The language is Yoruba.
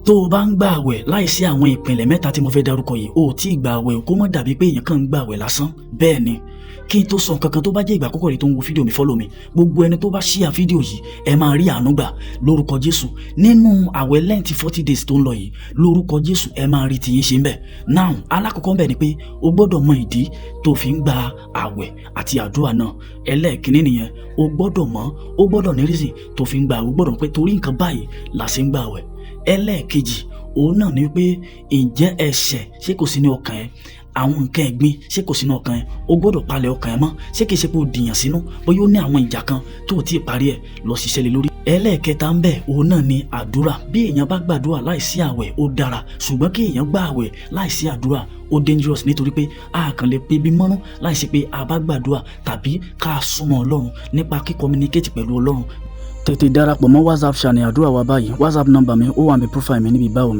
Tó o bá ń gba àwẹ̀ láìsí àwọn ìpìlẹ̀ mẹ́ta tí mo fẹ́ darúkọ yìí, o ò tí ì gba àwẹ̀. Kó má dàbí pé èèyàn kàn ń gba àwẹ̀ lásán. Bẹ́ẹ̀ ni, kí n tó sọ nǹkan kan, tó bá jẹ́ ìgbà àkọ́kọ́ rẹ̀ tó ń wo fídíò mi, follow mi. Gbogbo ẹni tó bá share fídíò yìí, ẹ máa rí àánú gbà lórúkọ Jésù. Nínú àwẹ̀ Lent 40 days tó ń lọ yìí, lórúkọ Jésù, ẹ máa rí tiyín ṣe ń bẹ̀. Now, alákọ̀ọ́kọ́ ń bẹ̀ ni pé o gbọ́dọ̀ mọ ìdí tó fi ń gba àwẹ̀ àti àdúrà náà. Ẹlẹ́ẹ̀kínní nìyẹn. O gbọ́dọ̀ mọ̀, o gbọ́dọ̀ ní reason tó fi ń gba àwẹ̀. O gbọ́dọ̀ pé torí nǹkan báyìí la ṣe ń gba àwẹ̀. Ẹlẹ́ẹ̀kejì, òun náà ni pé, ǹjẹ́ ẹ̀ṣẹ̀ ṣé kò sí ní ọkàn ẹ? Àwọn nǹkan ẹ̀gbin, ṣé kò sínú ọkàn ẹ? O gbọ́dọ̀ palẹ̀ ọkàn ẹ mọ́. Ṣé kìí ṣe pé o dìyàn sínú? Bóyá ó ní àwọn ìjà kan tó o tí ì parí ẹ̀, lọ ṣiṣẹ́ lé lórí. Ẹlẹ́ẹ̀kẹta ń bẹ̀, òun náà ni àdúrà. Bí èèyàn bá gbàdúrà láìsí àwẹ̀, ó dára, ṣùgbọ́n kí èèyàn gbà àwẹ̀ láìsí àdúrà, ó dangerous, nítorí pé a kàn lè pe bí mọ́nú láìsí pé a bá gbàdúrà tàbí ká súnmọ́ Ọlọ́run nípa kí communicate pẹ̀lú Ọlọ́run. Tètè darapọ̀ mọ́ WhatsApp channel àdúrà wa báyìí. WhatsApp number mi, ó wà ní profile mi níbi bio mi.